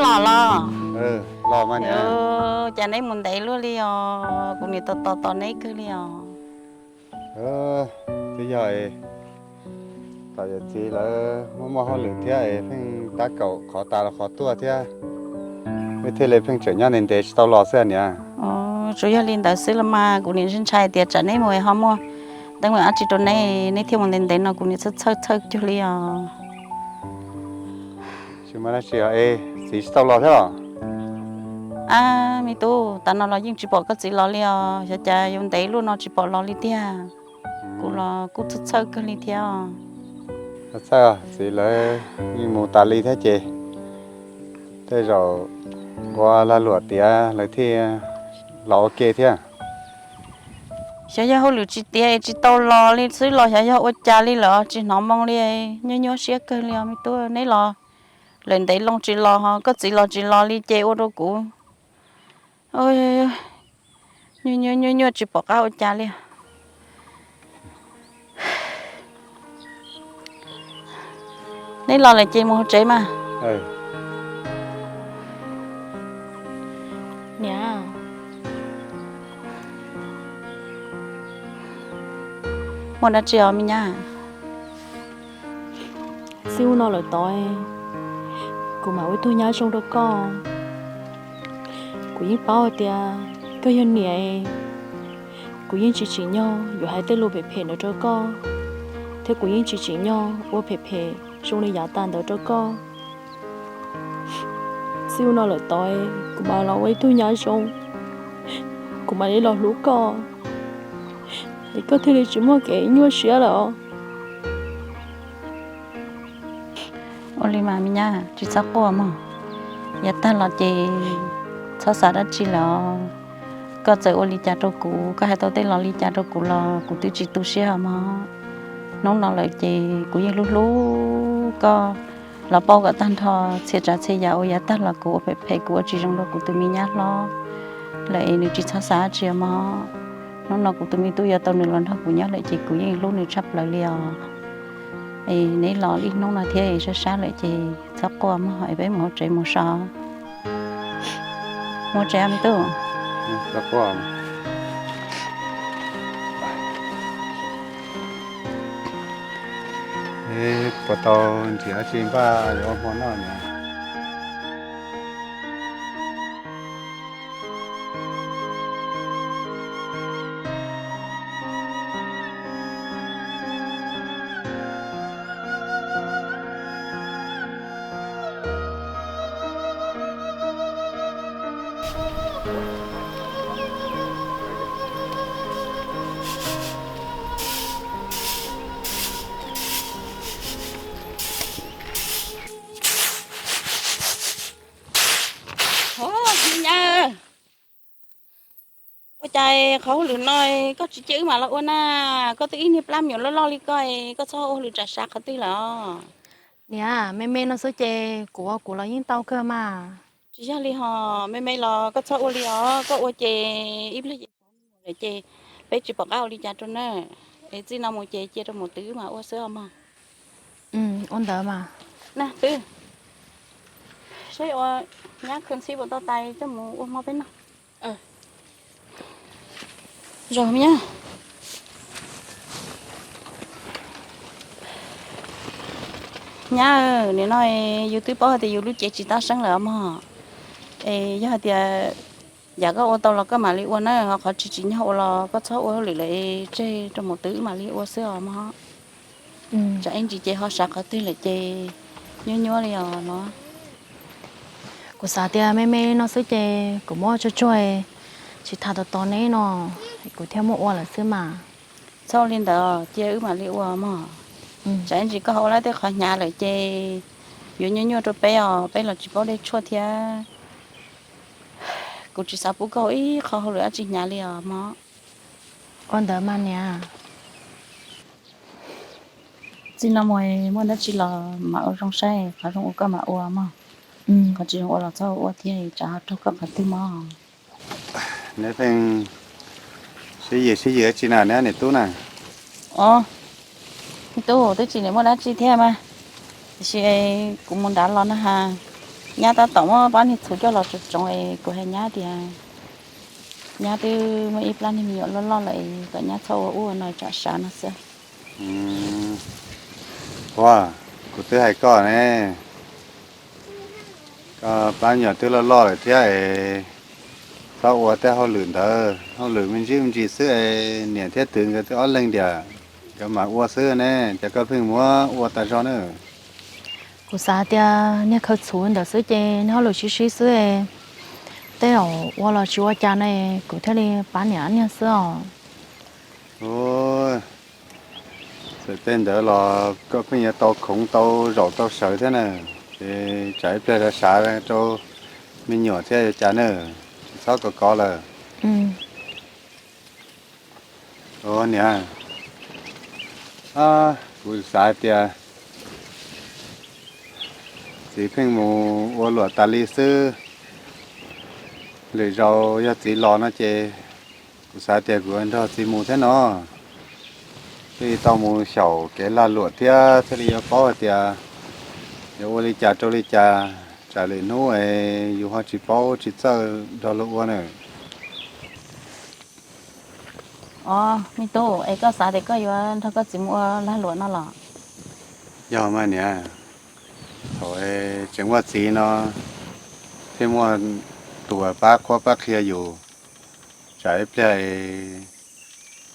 Los los. Los mas niam. Cas neb mus ntev luaj li os, kuv niam tos tos tos neb kawg li os. Twb yog tom yawm txiv lawv muaj muaj hauj lwm thiab es pheej tab kaum qhov tas los qhov tuaj thiab, wb thiaj li pheej tseem nyob ntev ntev tsis tau los xwb niam. Tsuas yog li ntawd xwb los mas kuv niam ntshai ntshai tias tsam neb mus ho muaj teeb meem dab tsi rau neb, neb thiaj mus ntev ntev no kuv niam txhawj txhawj cuag li os. Tsis muaj dab tsi os, txiv tsis tau los thiab los? A, me tub, tav no los yeej tsis pom koj txiv los li os, xyov cas yuav ntev luaj no tsis pom los li tiag. Kuv los kuj txhawj txhawj kawg li thiab. Txhawj, txiv lawv yeej mus tas li thiab ces tej zaum ua lag luam tiav lawv thiaj los ua ke thiab. Xyov yog hauj lwm tsis tiav es tsis tau los li xwb los xyov yog ua cas li lawm, tsis hnov moo li. Nyuaj nyuaj siab kawg li os me tub, neb los lawm ntev loo tsis los, koj txiv los tsis los li ces ua rau kuv nyuaj nyuaj tsis pom qab ua cas li. Neb los lawm ces mus hauv tsev mas. Niam, muaj dab tsi os me nyab? Txij hnub no lawm tod, kuv mam ua ib tug nyab zoo rau koj. Kuv yeej paub hais tias koj yog niam, kuv yeej tsis tsim nyog yuav hais tej lus phem phem ntawd rau koj, thiab kuv yeej tsis tsim nyog ua phem phem zoo li yav tas ntawd rau koj. Txij hnub no lawm tod, kuv mam los ua ib tug nyab zoo, kuv mam li los hlub koj, es koj thiaj li tsis muaj kev nyuaj siab lawm. Ua li mas me nyab, tsis txhob quaj mog. Yav tag los ces txhob xav dab tsi lawm. Koj txawm ua li cas rau kuv, koj hais tau tej lo li cas rau kuv los kuv twb tsis tu siab os mog. Hnub no lawm ces kuv yeej hlub hlub koj los paub kom tag nrho txhia tsav txhia yam uas yav tag los kuv ua phem phem, kuv ua tsis zoo rau kuv tus me nyab hlob lawm es nws tsis txhob xav dab tsi os mog. Hnub no kuv tus me tub yuav tau nws los nrog kuv nyob lawm ces kuv yeej hlub nws tshaj plaws li os. Es neb los ib hnub no thiab es sab sab lawm ces txhob quaj mog, es peb mus hauv tsev mus so. Mus tsev me tub. Puas tau nrhiav dab tsi npaj yuav ua hmo noj niam? Nyab, ua cas qhov hauj lwm no koj tsis cia wb mam los ua na? Koj twb ib niag plab me nyuam loj loj li koj, koj txhob ua hauj lwm tsam sav qhov twg lawm os? Niam, me me no xwb ces kuv ua kuv los yeej tau kawg mas. Tsis yog li hos, me me los koj txhob ua li os, koj ua ces ib pliag ces lawm ces peb tsis pom qab ua li cas rau na. Es txij no mus ces cia rau mus twv wb mam ua xwb os mog. Ua ntawd mas. Na twb, saib ua nyab khw ntxhib puas tau tais coj mus ua hmo peb noj. Zoo me nyab. Nyab, nim no yus twb paub hais tias yus lub cev tsis tab seeb lawm os mog. Es yog hais tias yam koj ua tau los koj mam li ua na, ho qhov tsis tsim nyog ua los koj txhob ua hauj lwm lawm, tseg rau mus twv wb mam li ua xwb os mog. Tsam ib ntsis ces ho sav qhov twg lawm ces nyuaj nyuaj li os los. Kuv xav tias me me no xwb ces kuv muab tsuag tsuag, tsis tham tom tos neb no, kuv thiaj muab ua lawm xwb mas. Txhob ua li ntawd, cia wb mam li ua mog. Tsam ib ntsis koj ho ua lawm tej qhov hnyav lawm ces yuav nyuaj nyuaj rau peb os, peb los tsis paub dej tshuaj thiab. Kuv tsis xav pub koj ua ib qho hauj lwm dab tsi hnyav li os mog. Ua ntawd mas niam. Txij no mus muaj dab tsi los mam ua zoo saib, qhov zoo ua koj mam ua mog. Qhov tsis zoo ua los txhob ua thiab, tsam ho raug koj qhov twg mog. Neb pheej sib yws sib yws dab tsi na neb niam tub na? Os, tub, twb tsis muaj dab tsi thiab mas, tiam sis kuv mus nrad los na has, Nyab tab tom muab pab niag txhuv coj los tsoov tsoov es kuv hais nyab tias nyab twb muaj ib plab niag me nyuam loj loj lawm es kom nyab txhob ua ub ua no tsam sav no xwb. Ua, kuv twb hais koj ne, koj plab me nyuam twb loj loj lawm thiab es txhob ua tej hauj lwm ntawd, hauj lwm me ntsis me ntsis xwb es niam thiab twv nkawd twb ob leeg tiam, nkawd mam ua xwb ne, ces koj pheej muab ua tas zog na. Kuv xav tias niag khaws txhuv ntawd xwb ces niag hauj lwm sib sib xwb, tej zaum ua los tsis ua cas no, kuv thiaj li pab niam niag xwb os. Txawm tej ntawd los koj pheej yuav tau khoov tau zaum tau sawv thiab na, ces tsam ib pliag sav rau me nyuam thiab yuav cas na, tsis txhob kov kov lawm. Ua niam, kuv xav hais tias txiv pheej mus ua luam tas li xwb, lwm zaus yog txiv los no ces kuv xav tias kuv nrog txiv mus thiab no, thiaj li tau mus xyaum kev lag luam thiab thiaj li yuav paub hais tias yuav ua li cas rau li cas, tsam lwm hnub es yus ho tsis paub tsis txawj nrog luag ua na. Os, me tub, es koj xav tias koj yuav nrog koj txiv mus ua lag luam no los? Yog mas niam, thaum tseem muaj txiv no thiaj muaj tus pab qhuab pab qhia yus, tsam ib pliag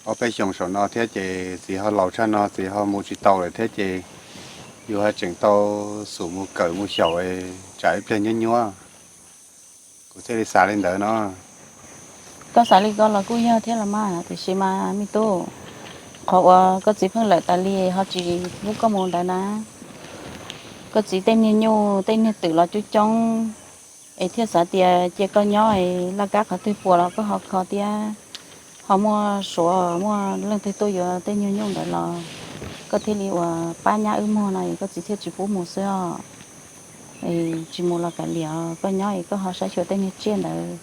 ob peb xyoos saum no thiab ces txiv ho laus tshaj no txiv ho mus tsis tau lawm thiab ces yus ho tseem tau xub mus kawm mus xyaum, tsam ib pliag nyuab nyuab. Kuv thiaj li xav li ntawd no. Koj xav li ko los kuj yog thiab los mas, tiam sis mas me tub, qhov uas koj txiv pheej lawm tas li ho tsis pub koj mus ntawd na, koj txiv tej niag nyuj tej niag twm los coob coob, es thiaj xav tias cia koj nyob es laj kab qhov twg puas los koj ho kho thiab, ho muaj suav muaj leej twg tuaj yuav tej niag nyuj ntawd los koj thiaj li uas pab nyab wb muag no es koj txiv thiaj tsis pub mus xwb os. Es tsis mus los kav liam, koj nyob es koj ho saib xyuas tej niag tsiaj ntawd,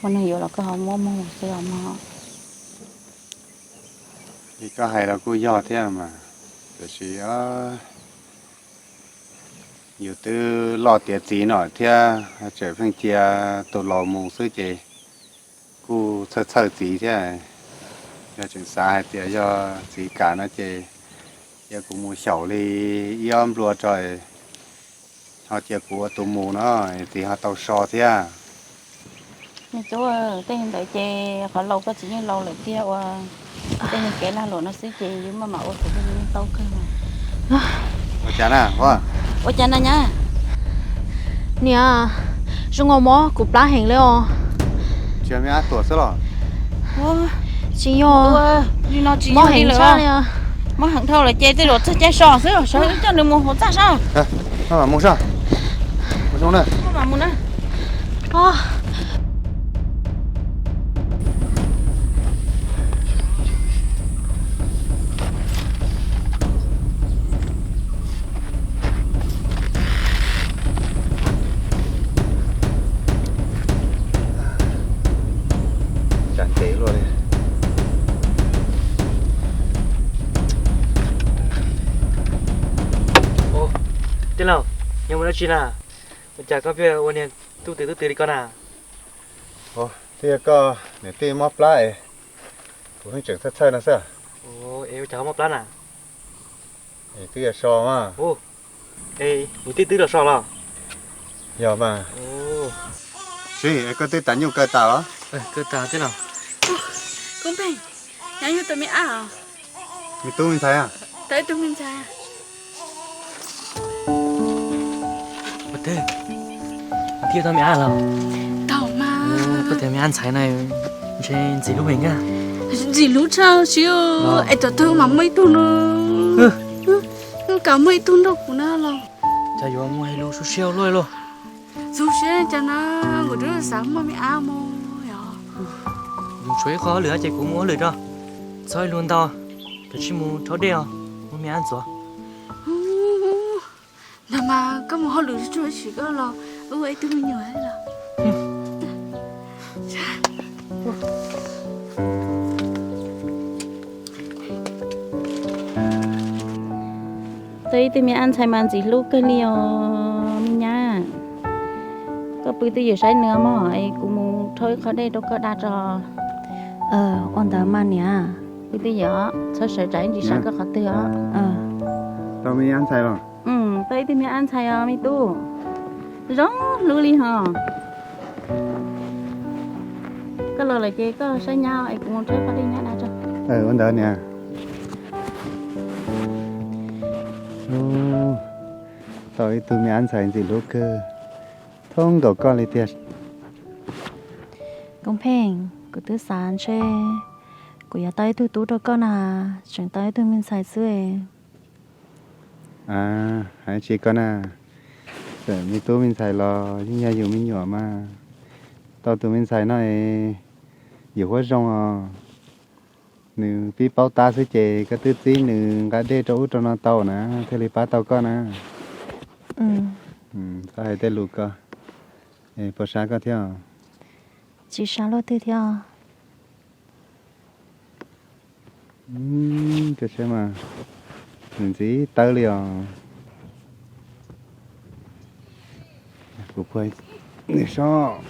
muaj neeg yuav los koj ho muab muag xwb os mog. Li koj hais los kuj yog thiab mas, tiam sis yus twb loj tiav txiv no thiab, tseem pheej cia tus laus mus xwb ces kuj txhawj txhawj txiv thiab. Yog tseem xav hais tias yog txiv kam no ces cia kuv mus xyaum li ib ob nplua tso, ho cia kuv ua tus mus no, txiv ho tau so thiab. Me tub, tej ntawd ces qhov laus koj txiv yeej laus lawm tiag, ua tej niag kev lag luam no xwb ces yus maj mam ua kom yeej tau kawg. Ua cas na? Ua cas na nyab? Niam, zoo nkaus mob kuv plab heev li os. Tsis yog me ab tuam xwb los? Tsis yog, mob heev tshaj li. Mob heev dhau lawm ces tej zaum txog caij so xwb, sawv coj nws mus hauv txaj sab. Maj mam mus sab. Mus zoo na. Maj mam mus na. Cas ntev luaj li. Tij laug, yog mus dab tsi na? Ua cas koj pheej ua niag tub twv tub twv li koj na? Twb yog koj niam tij mob plab es kuv pheej tseem txhawj txhawj no xwb. Es ua cas ho mob plab na? Es twb yog so mas. Es niam tij twb los so los? Yog mas. Sib, es koj twb tas nyuj kaw tas los? Kaw tas tij laug. Kub Npeeg, nyob yug tus me ab os. Me tub me ntxhais a? Tau ib tug me ntxhais. Ua tij, thiaj tau me ab los? Tau mas. Koj tias me ab ntxhais na, ntshe ntxim hlub heev na. Ntxim hlub tshaj siab, es thaum twg mas muaj ib tug no. Kam muaj ib tug nrog kuv na los. Cas yuav muaj hais lus sub siab luaj luaj. Txhob siab cas na, kuv twb xav muaj me ab mus yog. Tshuav ib qho hauj lwm ces kuv mus hauj lwm tso. Txhob ib lus ntau, koj sim mus rhaub dej os, muab me ab ntxuav. Ntag mas koj mus hauj lwm tsuag tsuag sim koj los wb ua ib tug me nyuam los. Tau ib tug me ab ntxhais mas ntxim hlub kawg li os me nyab. Koj pw twj ywm saib nws mog, es kuv mus rhaub ib qho dej rau koj da tso. Ua ntawd mas niam. Pw twj ywm, txhob sawv tsam ib ntsis sab koj qhov twg os. Tau me ab ntxhais los? Tau ib tug me ab ntxhais os me tub. Zoo hlub li hos. Koj los lawm ces koj saib nyab es kuv mus rhaub qhov dej nyab da tso. Ua ntawd niam. Tau ib tug me ab ntxhais ntxim hlub kawg, thoob nkaus koj li tiag. Koob Pheej, kuv twb xav ntshe kuv yuav tau ib tug tub rau koj na, tseem tau ib tug me ntxhais xwb. Hais tsis koj na, txawm me tub me ntxhais los yeej yog yus me nyuam mas. Tau tus me ntxhais no es yus huab zoo os. Nws pib paub tab xwb ces koj twb txib nws nqa dej rau ub rau no tau na, thiaj li pab tau koj na. Txhob hais tej lus ko, es puas sab koj thiab? Tsis sab luaj twg thiab. Koj saib mas, nws ntxim tawv li os. Kuv puag nws sob.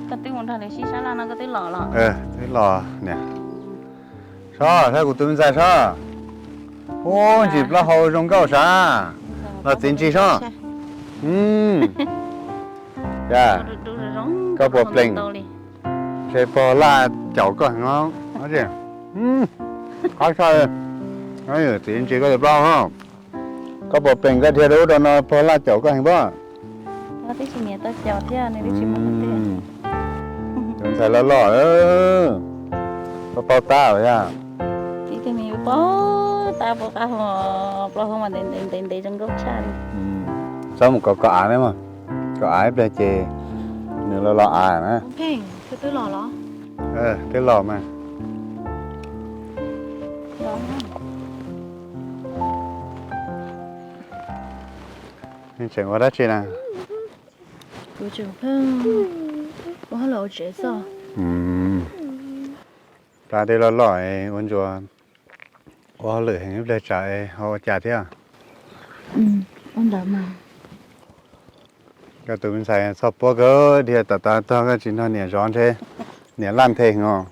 Koj twb mus nrog lawv sib sab laj no koj twb los los? Twb los niam. Sob, saib kuv tus me ntxhais sob. Ub, ntsis plaub hau zoo nkauj sav. Los txiv ntsis sob. Koj puas plees? Ntshe pog laj caum koj heev os. Qab sai, txiv ntsis koj tus plaub hau. Koj puas plees koj dhia rau ub rau no pog laj caum koj heev pob? Tus ntxhais loj loj, koj paub tab yog? Txiv tus me paub tab, paub qab hau, plaub hau mas ntev ntev ntev zoo nkauj tshaj li. Txhob mus kov kov av na mog, kov av ib pliag ces nws los los av na. Pheej, koj twb los los? Twb los mas. Tseem ua dab tsi na? Kuv tseem pheej ua hauj lwm hauv tsev xwb. Pab twb loj loj es ua ntsuas ua hauj lwm heev ib pliag tsam es ho ua cas thiab. Ua ntawd mas. Koj tus me ntxhais txhob puab kawg, dhia tom tav tog koj tsis nrog niam zov ntshe niam laj nthe heev os.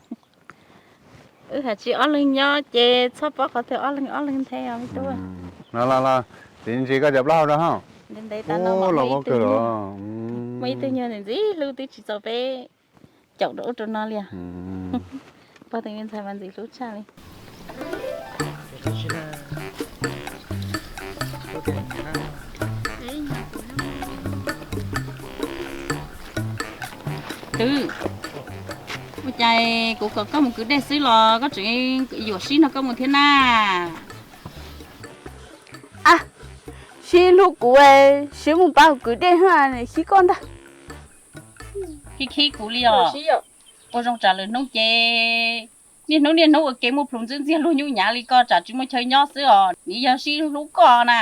Wb hais tsis ob leeg nyob ces txhob paub qhov twg ob leeg ob leeg nthe os me tub. Los los los, txiv ntsis koj cov plaub hau rau hauj. Ntev ntev tas no los muaj ib tug nyuag ntxim hlub twb tsis txaus peb caum rau ub rau no li. Pog tus me ntxhais mas ntxim hlub tshaj li. Twb, ua cas kuv kom koj mus kwv dej xwb los koj tseem yuam sib nrog koj mus thiab na? Sib hlub kuv, sib mus pab kwv dej, sib koj ntag. Khib khib kuv li os. Ua zoo tsam lwm hnub ces niaj hnub niaj hnub ua ke muaj plhus ntxwb ntxiag luag nyuj nyav li koj tsam tsis muaj chaw nyob xwb os. Nws yog sib hlub koj na,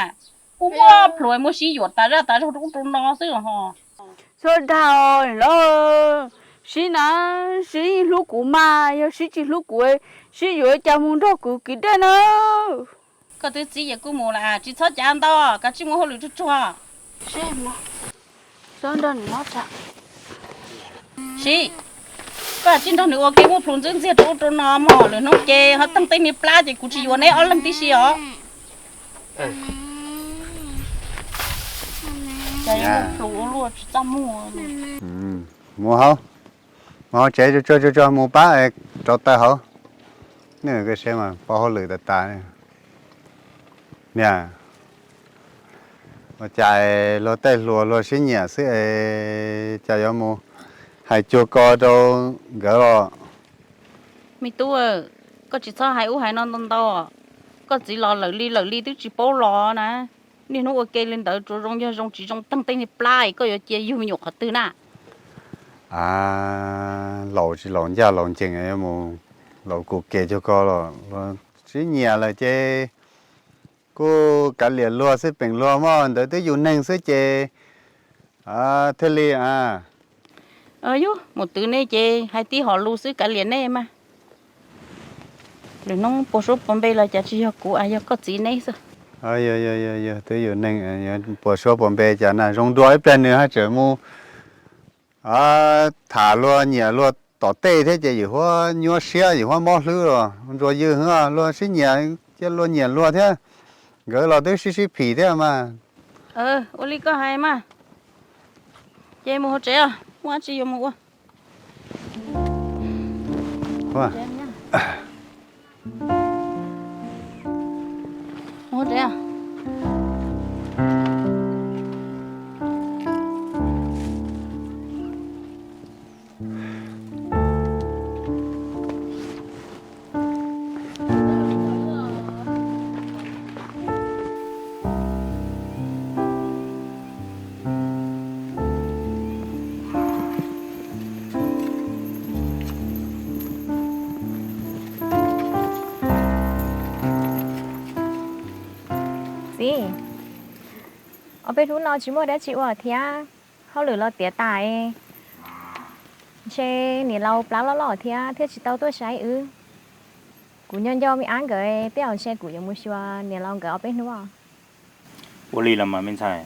muaj muaj plhus muaj sib yuam tas zaj tas zog rau ub rau no xwb os. Txhob dag los, sib na, sib hlub kuv mas, yog sib tsis hlub kuv, sib yuav cas mus nrog kuv kwv dej na. Koj twb txib ces kuj mus lawm, tsis txhob cav ntau, kav tsij mus hauj lwm tsuag tsuag. Sib, koj tsis nrog nws ua ke muaj plhus ntxwb ntxiag rau ub rau no mog, lwm hnub ces ho teeg tej niag plab ces kuv tsis yuav neb ob leeg tib si os. Mus hauv, mus hauv tsev tsuag tsuag, mus pab rauv taws hauv. Nws pov hauj lwm tas tas. Niam, ua cas luag tej hluas luag sib nyiam xwb es cas yuav mus hais cuag ko rau nkawd los? Me tub, koj tsis txhob hais ub hais no ntau ntau. Koj txiv los lawm li lawm li twb tsis paub los na. Niaj hnub ua ke li ntawd tsuas zoo yog zoo, tsis zoo teeg tej niag plab es koj yuav cia yug me nyuam qhov twg na? A, laus tsis laus ncaj laus ncees, mus laus kuv kev cuag ko los, sib nyiam lawm ces kuj kav liam luag xwb, peem luag mog, ntawd twb yus neeg xwb ces thiaj li a. Yus mus twv nej ces hais tib hom lus xwb kav liam nej mas. Lwm hnub puas suab puas npe los cas tsis yog kuv, yog koj txiv neb xwb. Twb yus neeg, puas suab puas npe cas na, zoo dua ib pliag nws haj tseem mus tham luag nyiam luag tom tej thiab ces yus huab nyuaj siab, yus huab mob hlwb los ntsuas ywg, luag sib nyiam cia luag nyiam luag thiab. Nkawd los twb sib sib phim thiab mas. Ua li koj hais mas. Ces mus hauv tsev os, muaj dab tsi yuav mus ua. Txiv, ob peb hnub no tsis muaj dab tsi ua thiab, hauj lwm los tiav tas, ntshe niam laus plab loj loj thiab thiaj tsis tau tuaj saib wb. Kuv nco nco me ab nkawd, tej zaum ntshe kuv yuav mus xyuas niam laus nkawd ob peb hnub. Ua li los mas me ntxhais,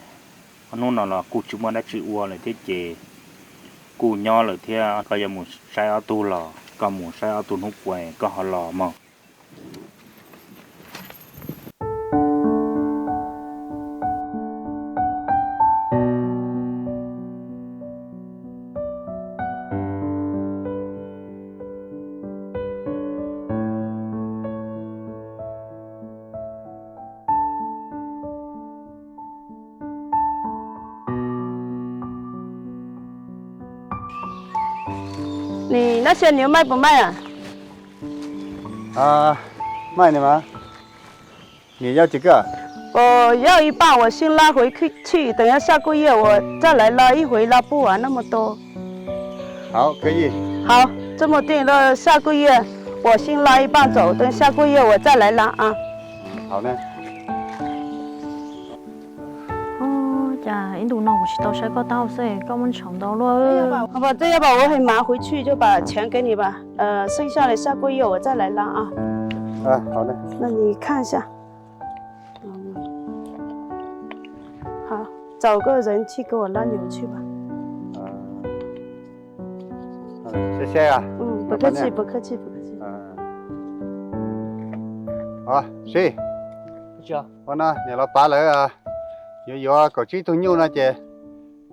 ob hnub no los kuj tsis muaj dab tsi ua lawm thiab ces kuj nyob lawm thiab, koj yuav mus saib ob tug los koj mus saib ob tug hnub puas koj ho los mog. Nws nab sia nws yuav maij puas maij a? Maij nws mas. 你要几个？ Ua yog ib paaj uas xyeej laj huv khwj tshij, 等一下过夜我再来拉一回拉布啊，那么多。 好，可以。 好，这么定了，下个月我先拉一半走，等下个月我再来拉啊。 好呢。 Cas ib ntus no kuv tsis tau saib koj taub hau xwb, koj muaj ntshauv ntau luaj. 好吧，这要把我很忙回去就把钱给你吧，呃，剩下的下个月我再来拉啊。 啊，好的。 那你看一下。 嗯，好，找个人去给我拉牛去吧。 谢谢啊。 嗯，不客气，不客气，不客气。 Sib, ua no niam laus pav lawv yuav yuav kaum tsib tug nyuj no ces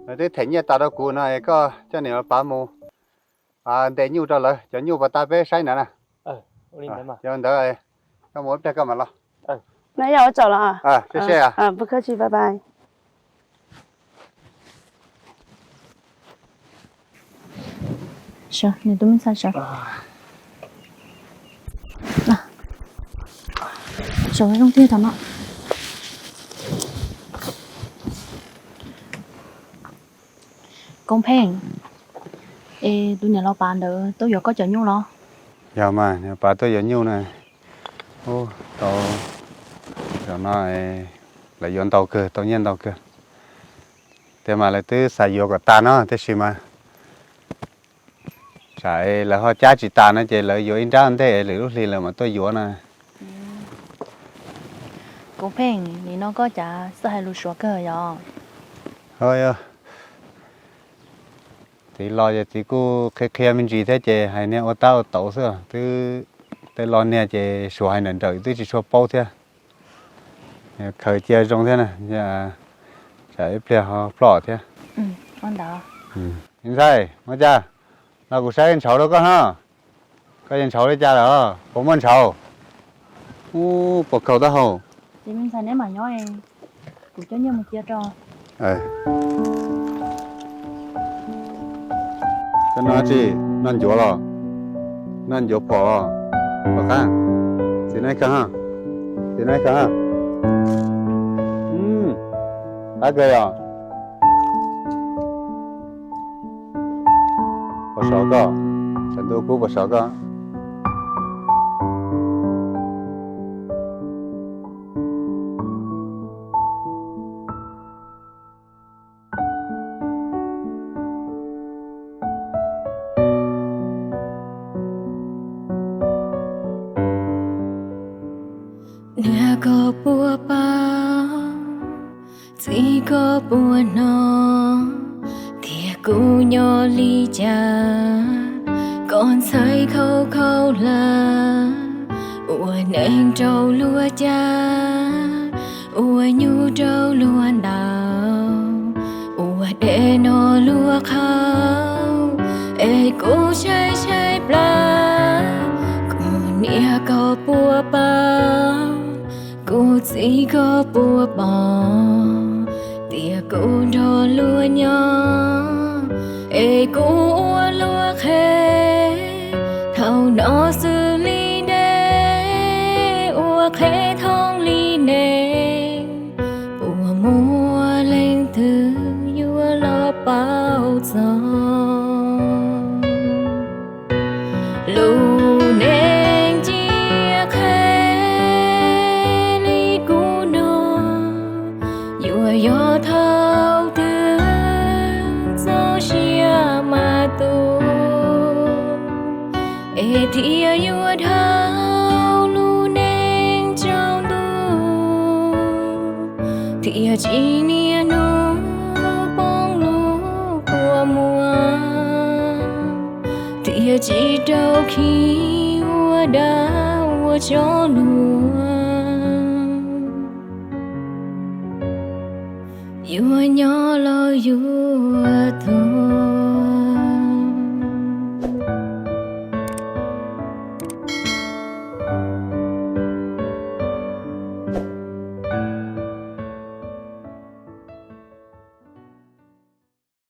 lawv twb them nyiaj tas rau kuv no es koj coj niam laus pav mus ntes nyuj rau lawv, cov nyuj puas tas peb saib ntawd na. Yog ntawd koj mus ib pliag koj mam los. 那要我走了啊？ 啊，谢谢啊。 啊，不客气，拜拜。 Sawv, nws tus me ntxhais sawv. Sawv zoo tiag thaum no. Koob Pheej, es tus niam laus Pav ntawd tuaj yuav koj cov nyuj los? Yog mas, niam Pav tuaj yuav nyuj na. Ub, tau, zaum no lawv yuav ntau kawg, tau nyiaj ntau kawg. Tiag mas lawv twb xav yuav kom tas no tiam sis mas tsam lawv ho cab tsis tas no ces lawv yuav ib nrab ntej lwm lub hli lawv mam tuaj yuav na. Koob Pheej, nim no koj cas txawj hais lus suav kawg yog? Ho yog, txiv los ces txiv kuj qhia qhia me ntsis thiab ces hais niag ua tab ua tauv xwb, twb tej lo niag ces suav hais nrawm nrawm twb tsis tshua paub thiab. Khaws cia zoo thiab na, tsam ib pliag ho ploj thiab. Ntxhais, ua cas los kuv saib ntshaud rau koj no. Koj yeej ntshaud li cas lawm, puas muaj ntshaud? Ub, puas khaus taub hau? Ces me ntxhais neb mam nyob, kuv coj nyiaj mus cia rau. Koj noj tsi? Noj ncuav los? Noj ncuav phom los? Pom qab, txiv noj ib khawv, txiv noj ib khawv. Qab kawg yom. Puas sov koj? Tshav ntuj kub puas sov koj? Niam koj puas paub, txiv koj puas hnov, tias kuv nyob li cas, koj ntxhais khaus khaus hlab, ua neej rau luag cav, ua nyuj rau luag ntaus, ua dej noj luag qhau, es kuv tshaib tshaib plab. Kuv niam koj puas paub, kuv txiv koj puas pom, tias kuv nrog luag nyob, es kuv ua luag qhev. Thaum no xws li dej, ua qhev thooj li nees, puas muaj leej twg yuav los paub txog lub neej ciaj qhev li kuv no? Yuav yog thaum twg txoj sia mas tu, es thiaj yuav dhau lub neej tsaus ntuj, thiaj tsis niaj hnub poob lub kua muag, thiaj tsis raug khi ua dab ua tsov luag. Yuav nyob los yuav tuag,